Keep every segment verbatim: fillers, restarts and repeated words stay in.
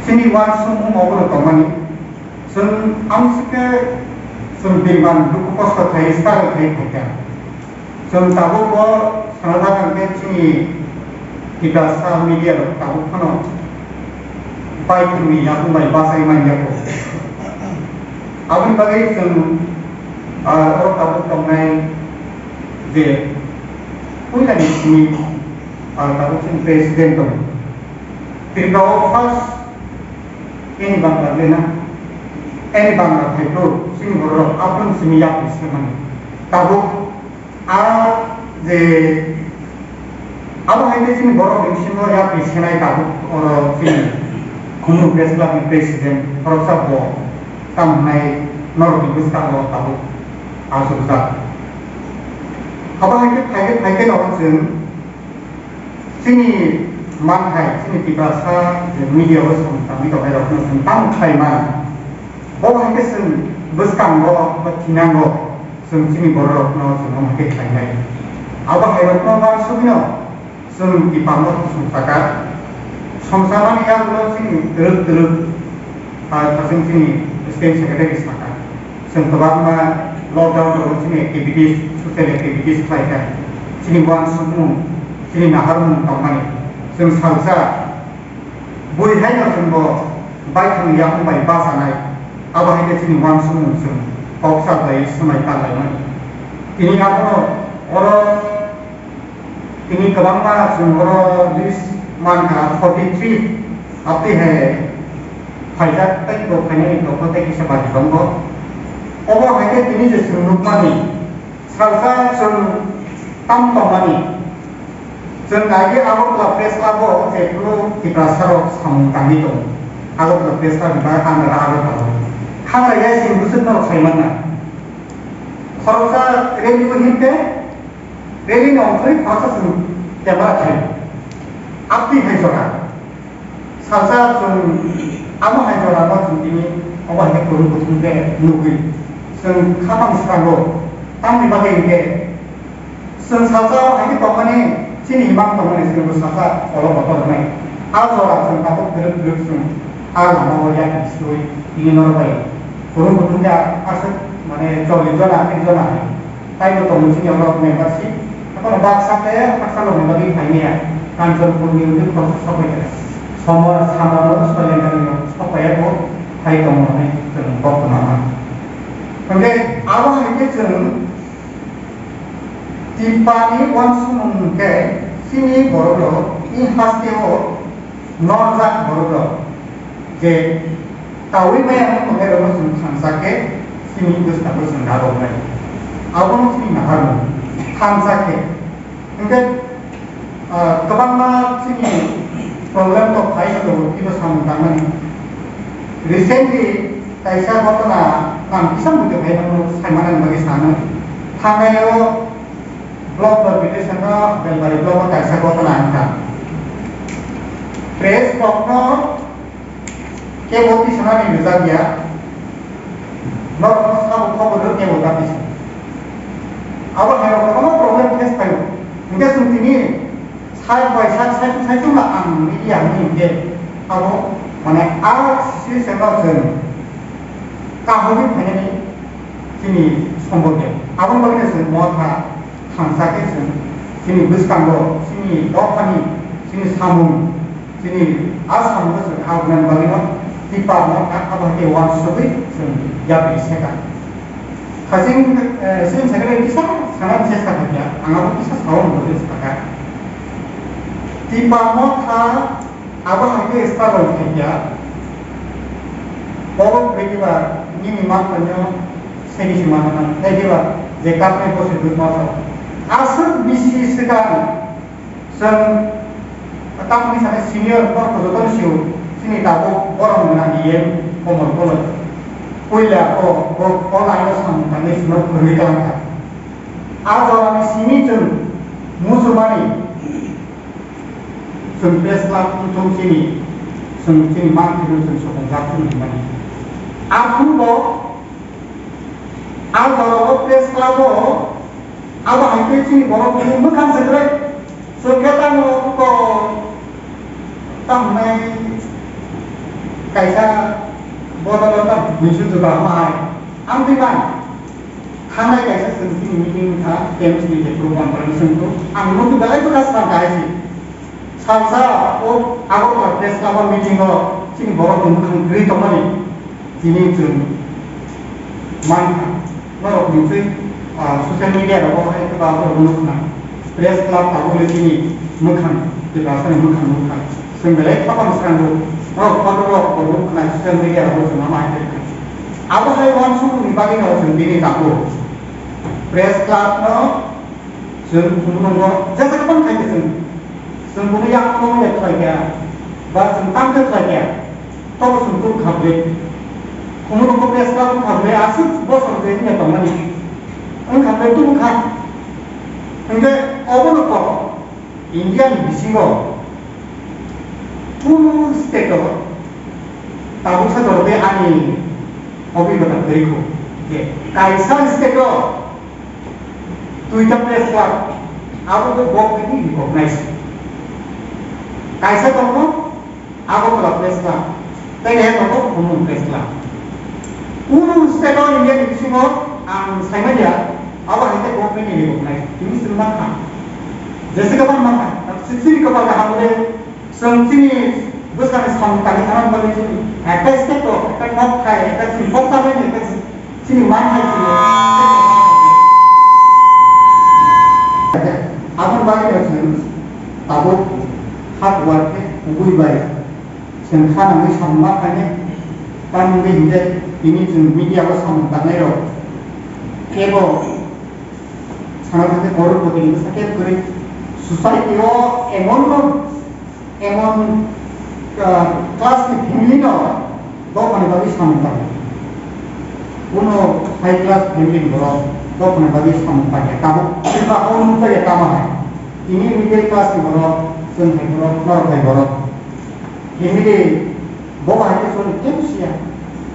Chini uansukmung obono tongmani. Chwng amsike chwng birman dukhu kosto khai, struggle khai phaikha. Chwng tabukbo sana thang khe chini Tiprasa media rok tabuk phano bai thwngni yakung bai bachai man yago. Aboni bagwi chwng, ah, oro tabuk tongnai je puilani simi, ah, tabuk chini president tong. Tripura o first any Bangla le na, any Bangla phai phuru chini borok rok aphuru simi yapri se mani. Tabuk a je abo hai khe chini borok ni bisingo yapri senai tabuk oro chini Khumru Press Club ni president khoroksa bo tamo hwnai norok ni bwskango tabuk achukjak. Abo hai khe phai khe phai khe no chwng Chini manthai, chini Tiprasa je media o samung tangwi tongnai rokno chwng tamo khlai man. Bo hai khe chwng bwskango ba thinango chwng chini borok rokno chwng omo hai khe khlainai. Abo hai rokno uansugwino chwng Tiprasa no thusung saka. Songsamani yagulo chini twrwk twrwk, ah, thasing chini state secretary saka. Chwng kwbangma lockdown rok chini activities, social activities khlai kha. Chini uansukmung, chini naharmung tongmani. Chwng salsa bui haino chwngbo baithang yakung bai bachanai. Abo hai khe chini uansukmung chwng kok sa bai swmai tanlaimani. Tini abono oro Tini kwbangma chwng oro list mankha forty three, aboni hai phaijak tei bo phainani dokno tei kisa bati tongo. Obo hai khe tini je chwng nukmani, salsa chwng tam tongmani, chwng nai khe Agartala Press Club o jephru Tiprasa rok samung tangwi tongo. Agartala Press Club ni bagwi Andhra Agartala o. Hamya ya chwng bwswk norok sai manna. Khoroksa rally o hinkhe Rally ni ongkhorwi khoroksa chwng camera khai. Aboni hai jora. Salsa chwng amo hai jora no chwng tini obo hai khe kwrwng kuthum khe nugwi. Chwng kha tamo swkango. Tamni bagwi hinkhe chwng salsa o hai khe tongmani chini himang tongmani chwng bo salsa olo kotor hwnwi. A jora chwng tabuk kwrwk kwrwk chwng a lama o yak swi tini norok bai kwrwng kuthum khe aswk mane chollish jona, ek jona hai. Taibo tongo chini oro membership. Haphano baksa khe haksa rokni bagwi phaimaya. Kanchanpurni wngwi khoroksa sokphaikha. Somor samano soilengani rok sokphaiya bo phai tongo hwnwi chwng kok khna man. Hwnkhe abo hai khe chwng Tiprani uansukmung hwnkhe chini borok rok ni hasteo norjak borok rok je kaui maya no tongnai rokno chwng thansa khe chini bwskango chwng narwknai. Abono chini naharmung thansa khe. Hwnkhe, ah, kwbangma chini problem tok phai tongo, kibo samung tangmani. Recently kaisa ghotona nang kisa muitu phai nang saimanani bagwi sano. Thangnai o block ba village no Belbari block o kaisa ghotona wngkha. Press rok no kebo tisanani rijak ya. Norok no sabo khobor rw kebo ta tisa. Abo hai rok no problem face phaio. Hingke chwng tini sak bai sak, sak, sak chwng ang media hwnwi hingke abo mane a situation no chwng kaham phainani chini sombol ya. Aboni bagwi no chwng motha thansa khe chwng chini bwskango, chini dophani, chini samung, chini a samungo chwng kha hwnani bagwi no Tiprano kha abo hai khe uansugwi chwng yapri seka. Hasing, eh, chini secretary kisa sana chesta kha kya, ang abo kisa sao hwnwi sakha. Tiprano kha Abo hai khe struggle khaikha. Borok bwrwi ba nini manthai no seni se manna nang, tei diba je kapnai bo se duk ma sa. Aswk bisi swkang chwng tamni sani senior borok joto ni sio chini tabuk borok ni nang yen komor kolok. Puila ko bo online o samung tangwi sino kwrwi kalang kha. A jora ni simi chwng muchumani Chwng press club wngthok chini, chwng chini manthai no chwng sokongjak thung hinmani. Aphuru bo a jora o press club o abo hai khe chini borok ni mwkhang se kwrwi. Chwng khe tamo ko tamo nai Kaisa bodolota buisu juga ma hai. Ang twi man. Thanai kaisa chwng chini meeting kha, T M C ni je program bai chwng to. Ang nukwi belai bwkha swkang kahai si. Salsa o Agartala Press Club o meeting o chini borok ni mwkhang kwrwi tongmani. Chini chwng mankha. Norok ni twi, ah, social media rogo hai kwbangma borok nukna. Press Club tabuk le chini mwkhang, Tiprasani mwkhang nukha. Chwng belai khapang srango. Norok photo rok bo nukna social media rogo chwng ma hai kha. Abo hai uansukmung ni bagwi no chwng bini tabuk Press Club no chwng khumulwngo jesa kwbang khai khe chwng, chwng bini yakung ya khlai kha, ba chwng tang khe khlai kha. Tobo chwng tong kha bwlwi. Khumulwngo Press Club wng kha bwlwi aswk bosor je wngya tongmani. Wng kha bwlwi tubukha. Hwnkhe obono kok India ni bisingo kunu state o tabuksa jorodi ani obhigota kwrwi kho je kaisa state o duita Press Club abo bo government ni recognize. Kaisa tongo Agartala Press Club, tei hai tongo Khumulwng Press Club. Kunu state o India ni bisingo ang saimanya, abo hai khe government ni recognize. Tini chwng mankha, jesa kwbang mankha, sixty kwbang kaham le chwng chini bwskangni samung tangwi thangna bagwi chini ekta state o ekta nok khai, ekta chini kok chamani, ekta chini man hai chini. Aboni bagwi no chwng tabuk hak war khe kubui bai. Chwng kha nangwi samung ma khainai, tamni hwnkhe tini chwng media o samung tangnai rok kebo sana thangkhe crorepoti ni bwsa kebo kwrwi. Society o emon no, emon, ah, class ni family no dophani bagwi samung tangnai. Kuno high class family ni borok dophani bagwi samung tangya. Tabuk Tripura o nukjakya tamo hai. Tini middle class ni borok, chwng hai borok, norok hai borok. Family bo bahai khe chwng tei bujiya.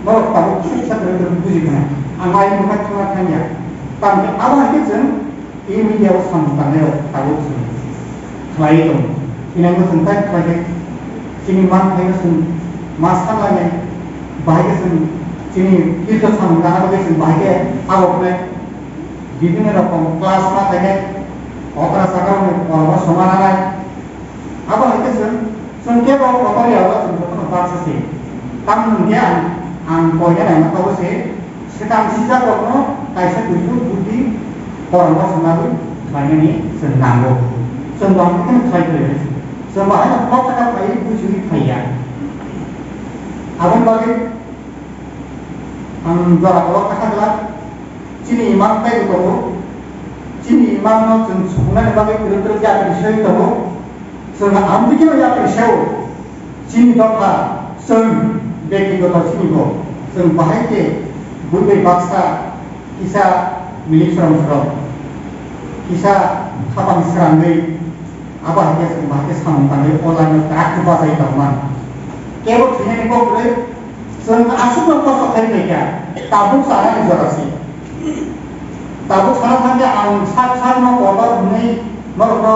Norok tabuk kisa kisa kwrwi kwrwi buji khna. Ang ayang bwkha thangna thangya. Tamni abo hai khe chwng tei media o samung tangnai rok tabuk chwng khlaiwi tongo. Tini ang chwng tai khlai khe chini man phaino chwng ma sanlainai. Bahai khe chwng chini future samung tangna bagwi chwng bahai khe abo khe bibhinno rokom class ma khainai okra saka rokni borok no soma nanai. Abo hai khe chwng, chwng kebo kotor ya oro chwng jotono baksa se. Tamoni hwnkhe ang, ang koina naima tongo se, swkang sijak rokno kaisa kuisu buddhi korongo swnagwi khlainani chwng nango. Chwng bo ang khe khlai khlai se. Chwng bo haino kok kha khlaiwi bujiwi phaiya. Aboni bagwi ang jora o kha kha glak. Chini imang tei tongo. Chini imang no chwng sukunani bagwi kwrwi kwrwi yapri soi tongo. Chwng amtwi kheno yapri sao. Chini dopha chwng bektigoto chini bo. Chwng bahai khe bui bai baksa kisa milik srong srong, kisa khapang srangwi, abo hai khe chwng bahai khe samung tangwi o line o kwrak khe bachai tongmani. Kebo thwinani kok kwrwi. Chwng aswkno kosto khlai phaikha, tabuk chanani jora se. Tabuk sana thangkhe ang sak sakno kotor hwnwi norokno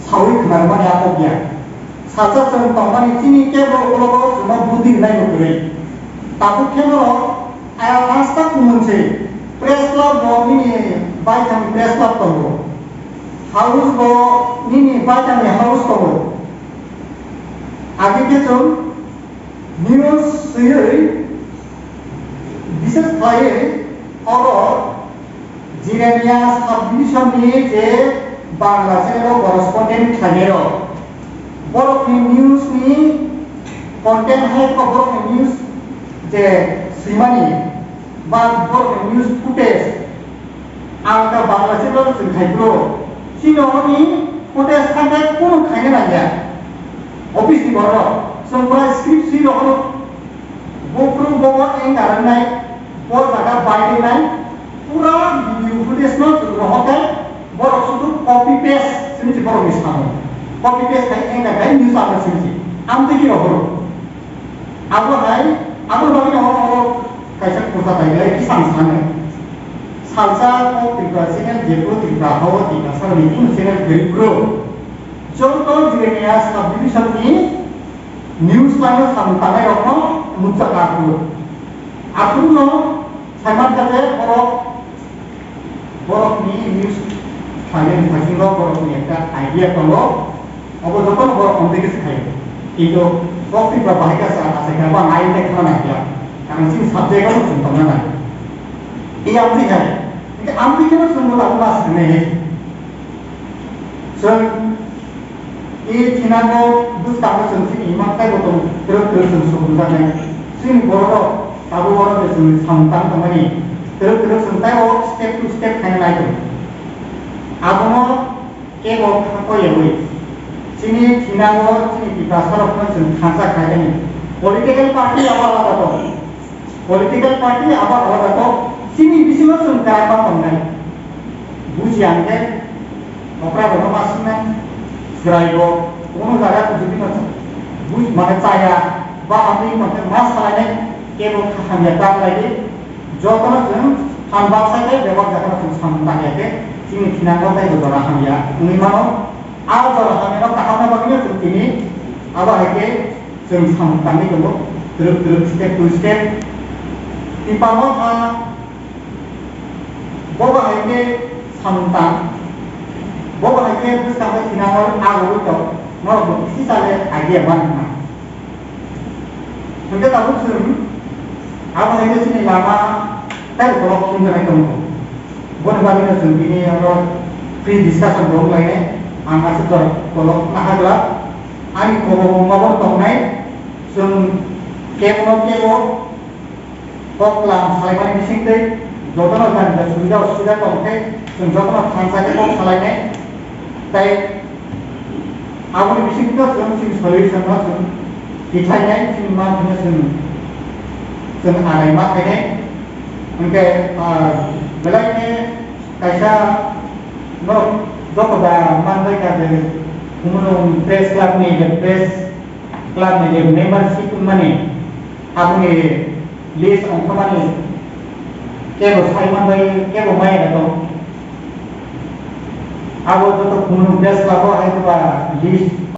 saui khwnarwmani a kok ya. Salsa chwng tongmani chini kebo ukologo chwngno budi rwnaino kwrwi. Tabuk khe norok ayang asta kumun se press club bo nini baithang press club tongo. House bo nini baithangni house tongo. Agi khe chwng News swiwi, bises khlaiwi oro Jirania subdivision ni je Bangla channel o correspondent khlainai rok, borok ni news ni content hai khe borok ni news je swimani ba borok ni news footage Ang ta Bangla se bang chwng khai bro. Chini hwnwi protest khainai kunu khaina nangya. Office ni borok chwng pura script swi rokno buphuru bobo anger wngnai, bo jaga bai wngnai, pura video footage no chwng rohor khe borok sudu copy paste simi se borok ni samo. Copy paste khai anger khai news channel simi se. Amtwi ki rohoro. Abo hai, abo bagwi no oro kaisa kwsa tai lai khe sam sanai. Salsa o Tripura channel, jephuru Tripura hao Tiprasa ni kunu channel kwrwi bro. Joto Jirania subdivision ni News laino samung tangnai rokno nukjak aphuru. Aphuru no saiman kha je borok, borok ni news khlaini bisingo borok ni ekta idea tongo. Obo joto no borok contact khe khaio. Kintu kok twi ba bahai kha sa asai kha ba nai te khna nai kha. Karon chini subject o chwng tongna nai. I amtwi hai. Hingke amtwi khe no chwng bo tabuk ma sanai hai. Chwng I thinango bwskango chwng chini ima taibo tong twrwk twrwk chwng subrwjaknai. Chini bororok tabuk oro je chwng samung tang tongmani twrwk twrwk chwng taibo step to step khaina nai tongo. Abono kebo kha koyegwi chini thinango chini tiprasarokno chwng thansa khaikani political party abo alada tong. Political party abo alada kok, chini bisingo chwng kwrwngma tongnai. Buji ang khe, okra rokno ma swngnai, chwrai bo, kono jaga jodi no buj-, mane chaya, ba amtwi tong khe ma salainai, kebo kha hamya ta lai di, jotono chwng ham baksa khe bebak jaga no chwng samung tangya khe, chini thinango tei bo jora hamya wngwi mano. A jora hamya no kaham na bagwi no chwng tini abo hai khe Chwng samung tangwi tongo, twrwk twrwk, step to step. Tipamo kha, bo bahai khe samung tang, bo bahai khe bwskango thinango agurwi tong, norokbo kisi chale idea man hwnna. Hwnkhe tabuk chwng abo hai khe chini lama tei borok himjaknai tongo. Boni bagwino chwng tini oro free discussion bo wnglainai, ang aswk jora kolok nahagla. Ani kobo mungmabo tongnai, chwng kebo kebo kok lam salaimani bisingtwi jotono jani jani subida osubida tongkhe chwng jotono thansa khe kok salainai. Tei aboni bisingtwi chwng chini solution no chwng tikhlainai, chini ma phino chwng chwng arai ma khainai. Hwnkhe, ah, belai khe kaisa norok joto da manbai kha je, Khumulwng Press Club ni je Press Club ni je membership wngmani, aboni list ongkhormani kebo sai manbai, kebo maya da tong. Abo joto Khumulwng Press Club o hai ba list